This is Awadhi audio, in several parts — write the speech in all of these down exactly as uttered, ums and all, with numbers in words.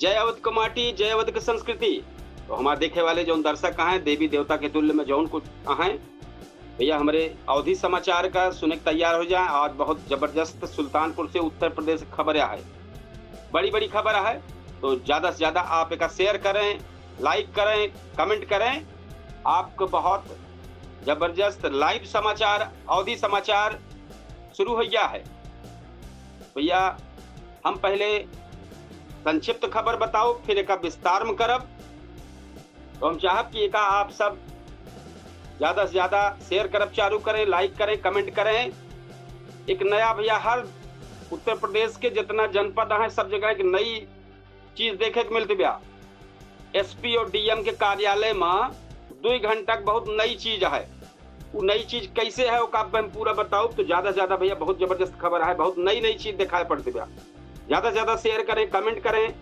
जय अवध क माटी, जय अवध क संस्कृति। तो हमार देखे वाले जौन दर्शक हैं, देवी देवता के तुल्य में जौन कुछ हैं, भैया हमरे अवधी समाचार का सुने के तैयार हो जाए। आज बहुत जबरदस्त सुल्तानपुर से उत्तर प्रदेश क खबर है, बड़ी बड़ी खबर है। तो ज्यादा से ज्यादा आप एका share करें, like करें, comment करें। आपको बहुत जबरदस्त live समाचार, अवधी समाचार शुरू हो गया है। भैया हम पहले संक्षिप्त खबर बताओ, फिर एका विस्तार में करब। तो हम चाहब कि एका आप सब ज्यादा से ज्यादा share करब चालू करें, like करें, comment करें। एक नया भैया हर उत्तर प्रदेश के जितना जनपद हैं सब जगह एक नई चीज देखे के मिलती बा। एसपी और डीएम के कार्यालय में दुई घंटा के बहुत नई चीज है। वो नई चीज कैसे है ओका हम पूरा बताओ तो ज्यादा से ज्यादा भैया बहुत जबरदस्त खबर है, बहुत नई नई चीज दिखाई पड़ती बा। ज्यादा से ज्यादा share करें, comment करें,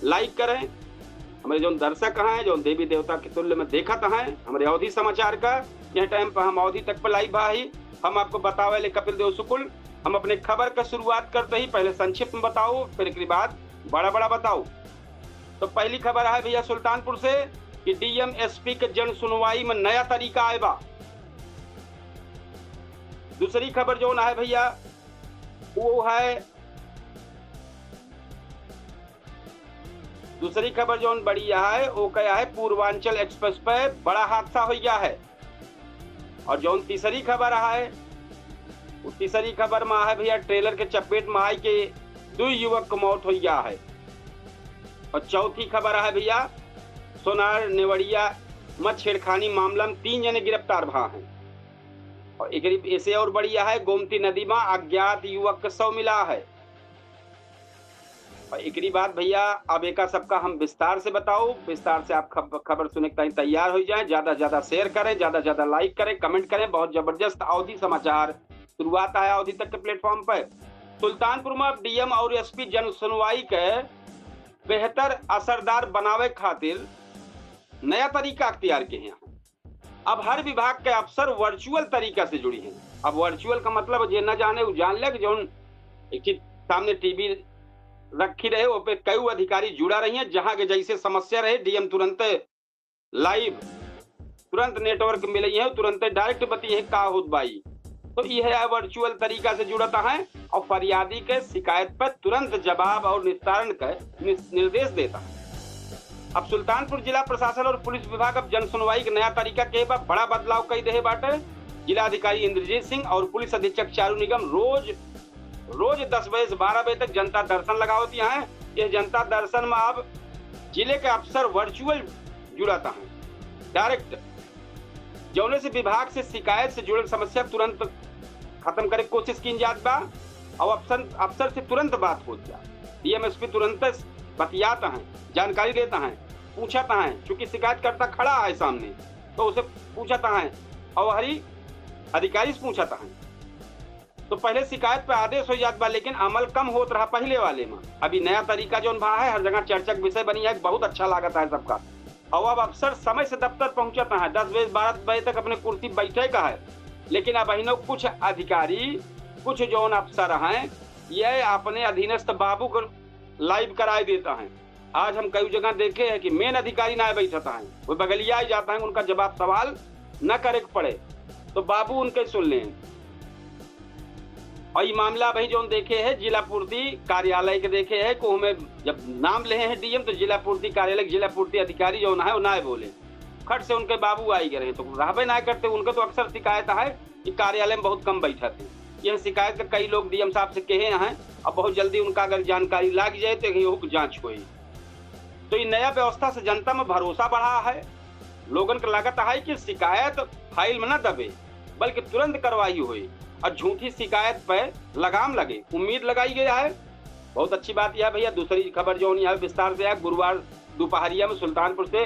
like करें। हमारे जौन दर्शक हैं, जौन देवी देवता के तुल्य में देखत हैं हमारे अवधी समाचार का, यह time पर हम अवधी तक पर live बा ही, हम आपको बतावे ले कपिल देव शुक्ल। हम अपने खबर का शुरुआत करते ही पहले संक्षिप्त में बताओ, फिर एक बाद बड़ा बड़ा बताओ। तो पहली खबर है भैया सुल्तानपुर से कि डीएम एसपी के जन सुनवाई में नया तरीका आए बा। दूसरी खबर जौन है भैया वो है, दूसरी खबर जौन बड़ी है वो क्या है, पूर्वांचल एक्सप्रेस पे बड़ा हादसा हो गया है। और जौन तीसरी खबर है, वो तीसरी खबर में है भैया, ट्रेलर के चपेट में आई के दो युवक की मौत हो गया है। और चौथी खबर है भैया, सोनार नेवड़िया में छेड़खानी मामला में तीन जने गिरफ्तार भा हैं। और एक ऐसे और बढ़िया है, गोमती नदी में अज्ञात युवक का शव मिला है। और एकरी बाद भैया अब एका सबका हम विस्तार से बताओ, विस्तार से आप खब-, खबर सुने के ताईं तैयार हो जाएं। ज्यादा से ज्यादा share करें, ज्यादा से ज्यादा like करें, comment करें। बहुत जबरदस्त अवधी समाचार शुरुआत है अवधी तक के platform पर। सुल्तानपुर में अब डीएम और एसपी जन सुनवाई के बेहतर असरदार बनावे खातिर नया तरीका अख्तियार के हैं। अब हर विभाग के अफसर virtual तरीका से जुड़ी हैं। अब virtual का मतलब जे न जाने वो जान ले कि जौन एक चीज सामने टीवी रखी रहे, वो पे कई अधिकारी जुड़ा रही हैं, जहां के जैसे समस्या रहे डीएम तुरंत live, तुरंत network मिले हैं, तुरंत direct बती हैं का होत बाई। तो यह है virtual तरीका से जुड़ता है और फरियादी के शिकायत पर तुरंत जवाब और निस्तारण के निस-, निर्देश देता है। अब सुल्तानपुर जिला प्रशासन और पुलिस विभाग अब जन सुनवाई के नया तरीका के बा बड़ा बदलाव कई देहे बाटे। जिला अधिकारी इंद्रजीत सिंह और पुलिस अधीक्षक चारू निगम रोज, रोज दस बजे से बारह बजे तक जनता दर्शन लगावत हैं। यह जनता दर्शन में अब जिले के अफसर virtual जुड़ाता हैं, direct, जौने से विभाग से शिकायत से जुड़ल समस्या तुरंत खत्म करे के कोशिश कीन जात बा और अफसर, अफसर से तुरंत बात होत बा। डीएम एसपी तुरंत बतियात हैं, जानकारी लेत हैं, पूछत हैं, चूंकि शिकायतकर्ता खड़ा है सामने तो उसे पूछत हैं और हरी अधिकारी से पूछत हैं। तो पहले शिकायत पे आदेश हो जात बा, लेकिन अमल कम होत रहा पहले वाले में। अभी नया तरीका जौन बा है, हर जगह चर्चा के विषय बनी है, बहुत अच्छा लागत है सबका। और अब अफसर समय से दफ्तर पहुंचत है, दस बजे, बारह बजे तक अपने कुर्सी बैठे का है, लेकिन अब इन्हों कुछ अधिकारी, कुछ जौन अफसर हैं, ये अपने अधीनस्थ बाबू को live कराए देता है। आज हम कई जगह देखे हैं कि main अधिकारी ना बैठता है, वो बगलिया ही जाता है, उनका जवाब सवाल न करे के पड़े, तो बाबू उनके सुन लें। और ये मामला भाई जौन देखे है जिला पूर्ति कार्यालय के देखे है, को हमें जब नाम ले हैं डीएम तो जिला पूर्ति कार्यालय के जिला पूर्ति अधिकारी जौन है वो ना बोले, खट से उनके बाबू आई गए हैं, तो रहबे ना करते। उनके तो अक्सर शिकायत है कि कार्यालय में बहुत कम बैठा थे। यह शिकायत का कई लोग डीएम साहब से कहे हैं, अब बहुत जल्दी उनका अगर जानकारी लाग जाए तो यही जांच होई। तो ये नया व्यवस्था से जनता में भरोसा बढ़ा है, लोगन के लगत है कि शिकायत फाइल में न दबे, बल्कि तुरंत कार्रवाई होए और झूठी शिकायत पर लगाम लगे, उम्मीद लगाई गई है। बहुत अच्छी बात यह भैया। दूसरी खबर जो होनी है विस्तार से है, गुरुवार दोपहरिया में सुल्तानपुर से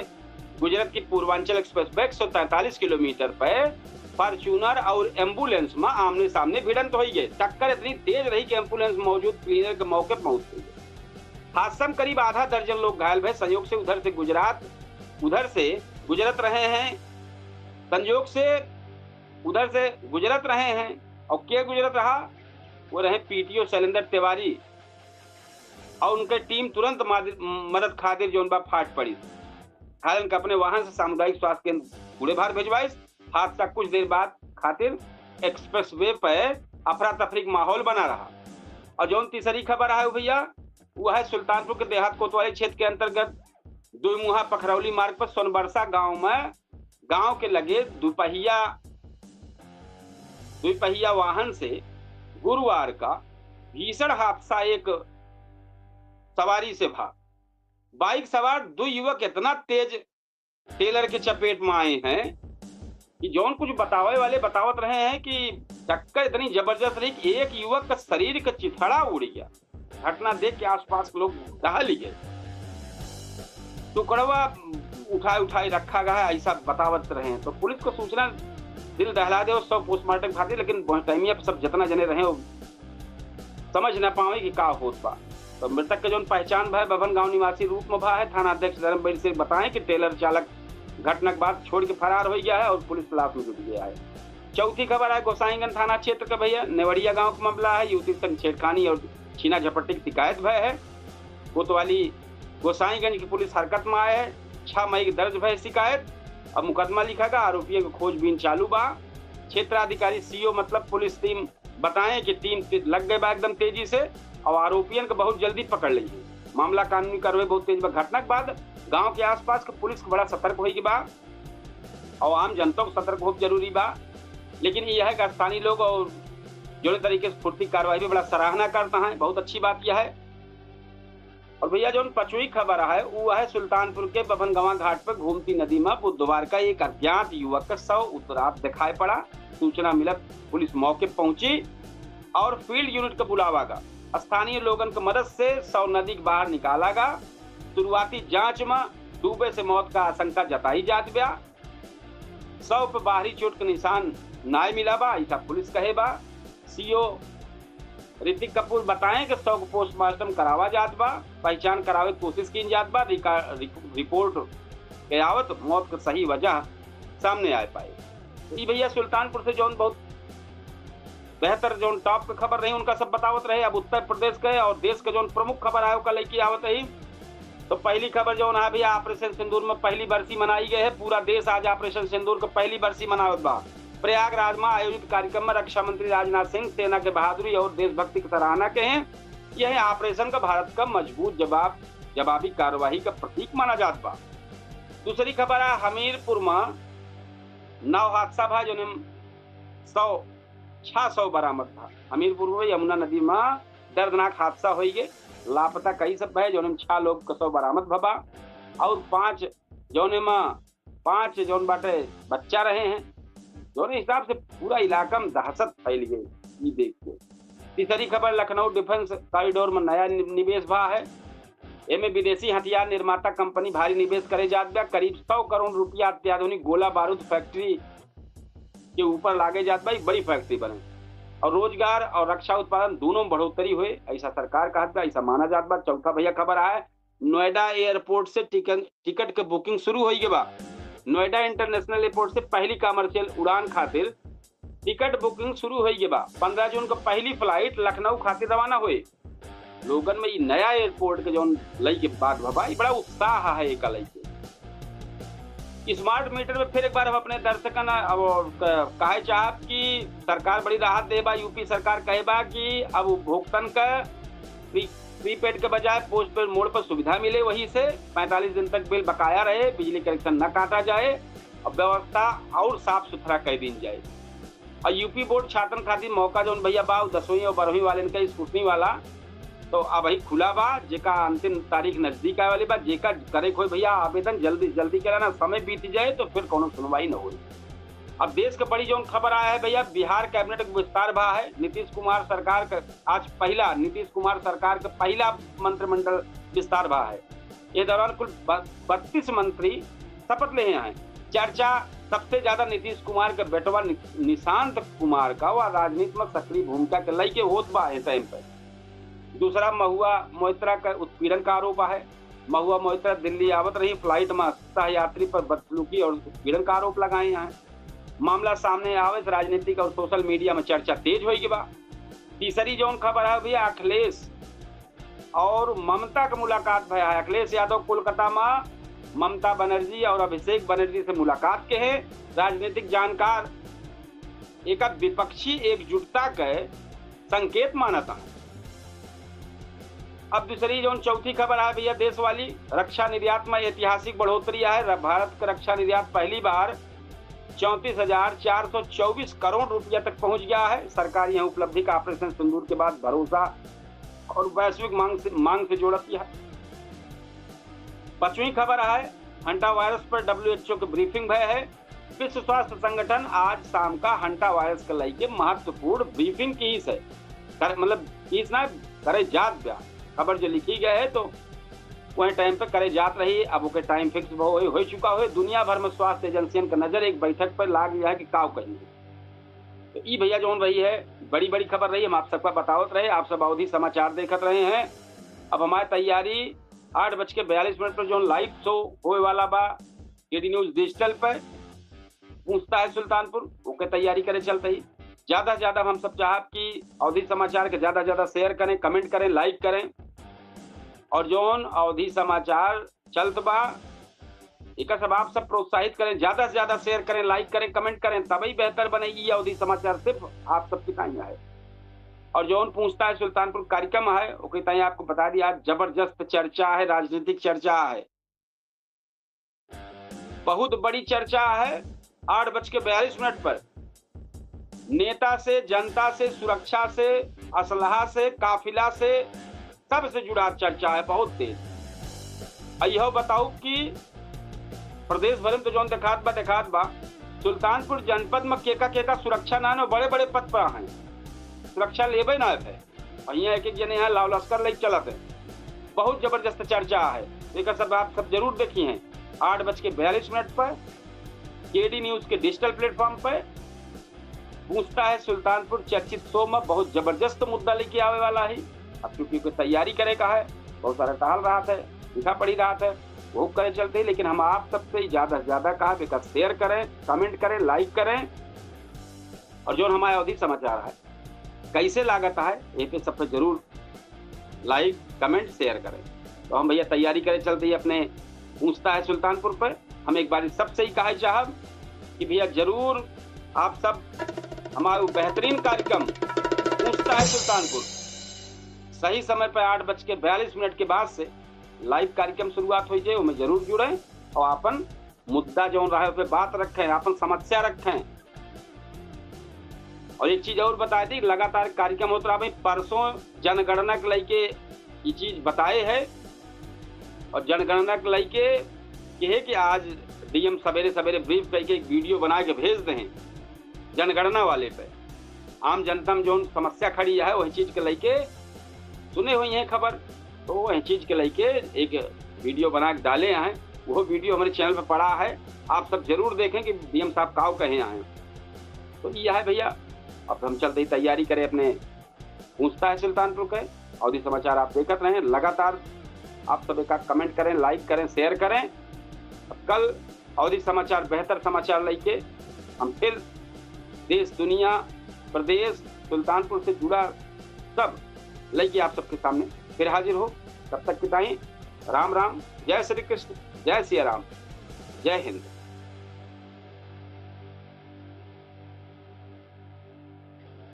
गुजरत की पूर्वांचल एक्सप्रेस वे एक सौ तैंतालीस किलोमीटर पर फॉर्च्यूनर और एम्बुलेंस में आमने सामने भिड़ंत हो गए। टक्कर इतनी तेज रही कि एम्बुलेंस में मौजूद क्लीनर के मौके पर मौत हो गई। हादसा में करीब आधा दर्जन लोग घायल भए। संयोग से उधर से गुजरात, उधर से गुजरत रहे हैं, संयोग से उधर से गुजरत रहे हैं। और के गुजरत रहा? वो रहे पीटीओ शैलेंद्र तिवारी। और उनके टीम तुरंत माद-, मदद खातिर जौन बा फाट पड़ी। घायलन के अपने वाहन से सामुदायिक स्वास्थ्य केंद्र कूड़ेभार भेजवाइस। हादसा कुछ देर बाद खातिर एक्सप्रेसवे पे अफरा तफरी के माहौल बना रहा। और जौन तीसरी खबर है भैया, वो है सुल्तानपुर के देहात कोतवाली क्षेत्र के अंतर्गत दुईमुहा पखरौली मार्ग पर सोनबरसा गांव में, गांव के लगे दुपहिया, दुपहिया वाहन से गुरुवार का भीषण हादसा एक सवारी से भा। बाइक सवार दो युवक इतना तेज ट्रेलर के चपेट में आए हैं कि जौन कुछ बतावे वाले बतावत रहे हैं कि टक्कर इतनी जबरदस्त रही कि एक युवक का शरीर का चिथड़ा उड़ गया। घटना देख के आसपास के लोग दहल गए, टुकड़वा उठाए उठाए रखा गया है, ऐसा बतावत रहे हैं। तो पुलिस को सूचना दिल दहला दे और सब पोस्टमार्टम खातिर, लेकिन टाइमिया पे सब जितना जने रहे वो समझ ना पावे कि का होत बा। तो मृतक के जौन पहचान भा है बभन गांव निवासी रूप में भा है। थाना अध्यक्ष धर्मवीर सिंह बताएं कि ट्रेलर चालक घटना के बाद छोड़ के फरार हो गया है और पुलिस तलाश में जुट गया है। चौथी खबर है गोसाईगंज थाना क्षेत्र का भैया, नेवड़िया गांव का मामला है। युवती संग छेड़खानी और छीना झपट्टी की शिकायत भय है। कोतवाली गोसाईगंज की पुलिस हरकत में आए है। छह मई की दर्ज भय शिकायत, अब मुकदमा लिखा गया, आरोपियों की खोजबीन चालू बा। क्षेत्राधिकारी सीओ मतलब पुलिस टीम बताएं कि टीम ते-, लग गए बा एकदम तेजी से और आरोपियन के बहुत जल्दी पकड़ लेंगे। मामला कानूनी कार्रवाई बहुत तेज बा। घटना के बाद गांव के आसपास के पुलिस के बड़ा सतर्क होई के बा और आम जनता को सतर्क बहुत जरूरी बा। लेकिन यह है कि स्थानीय लोग और जोने तरीके से फुर्ती कार्रवाई भी बड़ा सराहना करता है, बहुत अच्छी बात यह है। और भैया जौन पचवी खबर है वो है सुल्तानपुर के बभनगवा घाट पर घूमती नदी में बुधवार का एक अज्ञात युवक का शव उतरात दिखाई पड़ा। सूचना मिलत पुलिस मौके पहुंची और फील्ड यूनिट का बुलावा गा। स्थानीय लोगन के मदद से शव नदी के बाहर निकाला गा। शुरुआती जांच में डूबे से मौत का आशंका जताई जात बा। शव पे बाहरी चोट के निशान नाय मिला बा, ऐसा पुलिस कहे बा। सीओ ऋतिक कपूर बताएं कि शव को पोस्टमार्टम करावा जात बा, पहचान करावे की कोशिश की जात बा। रिका-, रिक-, रिपोर्ट के आवत मौत के सही वजह सामने आए पाए। तो ई भैया सुल्तानपुर से जौन बहुत बेहतर जौन टॉप के खबर रही उनका सब बतावत रहे। अब उत्तर प्रदेश के और देश के जौन प्रमुख खबर आए ओका लेके आवत रही। तो पहली खबर जौन है भैया, ऑपरेशन सिंदूर में पहली बरसी मनाई गई है। पूरा देश आज ऑपरेशन सिंदूर के पहली बरसी मनावत बा। प्रयागराज में आयोजित कार्यक्रम में रक्षा मंत्री राजनाथ सिंह सेना के बहादुरी और देशभक्ति की सराहना के हैं। यह ऑपरेशन का भारत का मजबूत जवाब, जवाबी कार्यवाही का प्रतीक माना जात बा। दूसरी खबर है हमीरपुर में नौ हादसा भा, जौन में सौ, छह सौ बरामद भा। हमीरपुर में यमुना नदी में दर्दनाक हादसा होई गए, लापता कई सब भए, जौन में छह लोग का शव बरामद भबा और पांच, जौन में पांच जौन बाटे बच्चा रहे हैं। जौन हिसाब से पूरा इलाका में दहशत फैल गई ई देख के। तीसरी खबर, लखनऊ डिफेंस कॉरिडोर में नया नि-, निवेश भा है। एमे विदेशी हथियार निर्माता कंपनी भारी निवेश करे जात बा। करीब सौ करोड़ रुपया अत्याधुनिक गोला बारूद फैक्ट्री के ऊपर लागे जात बा, ई बड़ी फैक्ट्री बने और रोजगार और रक्षा उत्पादन दोनों में बढ़ोतरी होए, ऐसा सरकार कहत बा, ऐसा माना जात बा। चौथा भैया खबर आए, नोएडा एयरपोर्ट से टिकट, टिकट के बुकिंग शुरू होई गए बा। नोएडा इंटरनेशनल एयरपोर्ट से पहली कमर्शियल उड़ान खातिर टिकट बुकिंग शुरू होई गए बा। पन्द्रह जून को पहली फ्लाइट लखनऊ खातिर रवाना होए। लोगन में ई नया एयरपोर्ट के जौन लई के बात भबा, ई बड़ा उत्साह है एका लई के। स्मार्ट मीटर में फिर एक बार हम अपने दर्शकन अब क-, कहे चाहब कि सरकार बड़ी राहत दे बा। यूपी सरकार कहे बा कि अब उपभोक्तन का प्री-, प्रीपेड के बजाय पोस्टपेड मोड पर सुविधा मिले, वही से पैंतालीस दिन तक बिल बकाया रहे, बिजली कनेक्शन न काटा जाए और व्यवस्था और साफ सुथरा कर दी जाए। और यूपी बोर्ड छात्रन खातिर मौका जौन भैया बा, उ दसवीं और बारहवीं वालेन का स्क्रूटनी वाला, तो अब ही खुला बा, जेका अंतिम तारीख नजदीक आए वाली बा। जेका करे के होई भैया आवेदन जल्दी जल्दी कराना, समय बीत जाए तो फिर कोनो सुनवाई न होई। अब देश के बड़ी जौन खबर आया है भैया, बिहार कैबिनेट के विस्तार भा है। नीतीश कुमार सरकार का आज पहला, नीतीश कुमार सरकार के पहला मंत्रिमंडल विस्तार भा है। ये दौरान कुल ब-, बत्तीस मंत्री शपथ ले हैं। चर्चा सबसे ज्यादा नीतीश कुमार के बेटवा नि-, निशांत कुमार का व राजनीति में सक्रिय भूमिका के लई के होत बा ए टाइम पे। दूसरा महुआ मोइत्रा का उत्पीड़न का आरोप है। महुआ मोइत्रा दिल्ली आवत रही, फ्लाइट में सह यात्री पर बदसलूकी और उत्पीड़न का आरोप लगाए हैं। मामला सामने आवे से राजनीतिक और सोशल मीडिया में चर्चा तेज होई गई बा। तीसरी जौन खबर है भैया, अखिलेश और ममता के मुलाकात भया है। अखिलेश यादव कोलकाता मा ममता बनर्जी और अभिषेक बनर्जी से मुलाकात के हैं। राजनीतिक जानकार एका विपक्षी एकजुटता के संकेत मानत हैं। अब दूसरी जौन चौथी खबर आए भैया देश वाली, रक्षा निर्यात में ऐतिहासिक बढ़ोतरी आए। र-, भारत के रक्षा निर्यात पहली बार चौंतीस हजार चार सौ चौबीस करोड़ रुपया तक पहुंच गया है। सरकार यह उपलब्धि का ऑपरेशन सिंदूर के बाद भरोसा और वैश्विक मांग से, मांग से जोड़ती है। पांचवी खबर है, हंटा वायरस पर डब्ल्यूएचओ के ब्रीफिंग भय है। विश्व स्वास्थ्य संगठन आज शाम का हंटा वायरस के लइके महत्वपूर्ण ब्रीफिंग कीस है। कर, मतलब कीस ना, करे जात बा। खबर जो लिखी गई है तो वही टाइम पे करे जात रही। अब ओके टाइम फिक्स हो, हो चुका हो। दुनिया भर में स्वास्थ्य एजेंसियन का नजर एक बैठक पर लाग गया है कि काव कही। तो ई भैया जौन रही है, बड़ी बड़ी खबर रही, हम आप सबका बतावत रहे, आप सब अवधी समाचार देखत रहे हैं। अब हमारी तैयारी आठ बज के बयालीस मिनट पर जौन लाइव शो होए वाला बा केडी न्यूज डिजिटल पे, पूछता है सुल्तानपुर, ओके तैयारी करे चलते ही। ज्यादा से ज्यादा हम सब चाहब कि अवधी समाचार के ज्यादा से ज्यादा शेयर करें, कमेंट करें, लाइक करें। और जौन अवधी समाचार चलत बा, एकर सब आप सब प्रोत्साहित करें, ज्यादा से ज्यादा शेयर करें, लाइक करें, कमेंट करें, तबही बेहतर बने। ई अवधी समाचार सिर्फ आप सबके ताई आए। और जौन पूछता है सुल्तानपुर कार्यक्रम है, ओके ताई आपको बता दिया, जबरदस्त चर्चा है, राजनीतिक चर्चा है, बहुत बड़ी चर्चा है। आठ बज के बयालीस मिनट पर नेता से, जनता से, सुरक्षा से, असलहा से, काफिला से, सबसे जुड़ा चर्चा है बहुत तेज। आ यह बताओ कि प्रदेश भर में तो जौन देखात बा, देखात बा, सुल्तानपुर जनपद में केका केका सुरक्षा ना, ना बड़े बड़े पद पर हैं, सुरक्षा लेबे ना है। और यहाँ एक एक जने यहाँ लाव लश्कर लेके चलत है, बहुत जबरदस्त चर्चा है। तो एकर सब आप सब जरूर देखी हैं आठ बज के बयालीस मिनट पर केडी न्यूज के डिजिटल प्लेटफॉर्म पर। पूछता है सुल्तानपुर चर्चित शो में बहुत जबरदस्त मुद्दा लेके आवे वाला है। अब चूंकि कोई तैयारी करे का है, बहुत सारा टहल रहा है, लिखा पढ़ी रहा है, वो करे चलते ही, लेकिन हम आप सबसे ज्यादा से ज्यादा कहा बेकर शेयर करें, कमेंट करें, लाइक करें। और जो हमारे अवधी समाचार है कैसे लागत है, ये पे सब पे जरूर लाइक, कमेंट, शेयर करें। तो हम भैया तैयारी करे चलते ही अपने पूछता है सुल्तानपुर पे। हम एक बार सबसे ही कहे चाहब कि भैया जरूर आप सब हमारे बेहतरीन कार्यक्रम पूछता है सुल्तानपुर सही समय पर आठ बज के बयालीस मिनट के बाद से लाइव कार्यक्रम शुरुआत हो जाए, उनमें जरूर जुड़ें और अपन मुद्दा जौन रहे उस पे बात रखें, अपन समस्या रखें। और एक चीज और बता दी, लगातार कार्यक्रम होत रहा भाई, परसों जनगणना के लेके ये चीज बताए है और जनगणना के लेके कहे कि आज डीएम सवेरे सवेरे ब्रीफ करके एक वीडियो बना के भेज दे हैं जनगणना वाले पे। आम जनता में जौन समस्या खड़ी है वही चीज के लेके सुने हुई हैं खबर, तो वही चीज के लेके एक वीडियो बना के डाले हैं। वो वीडियो हमारे चैनल पे पड़ा है, आप सब जरूर देखें कि डीएम साहब काव कहे हैं। तो ये है भैया, अब हम चलते ही तैयारी करें अपने पूछता है सुल्तानपुर के। अवधी समाचार आप देखत रहें, लगातार आप सब एक कमेंट करें, लाइक करें, शेयर करें। अब कल अवधी समाचार, बेहतर समाचार लेके हम फिर देश, दुनिया, प्रदेश, सुल्तानपुर से जुड़ा सब लेके आप सबके सामने फिर हाजिर हो। तब तक के ताई राम राम, जय श्री कृष्ण, जय सिया राम, जय हिंद।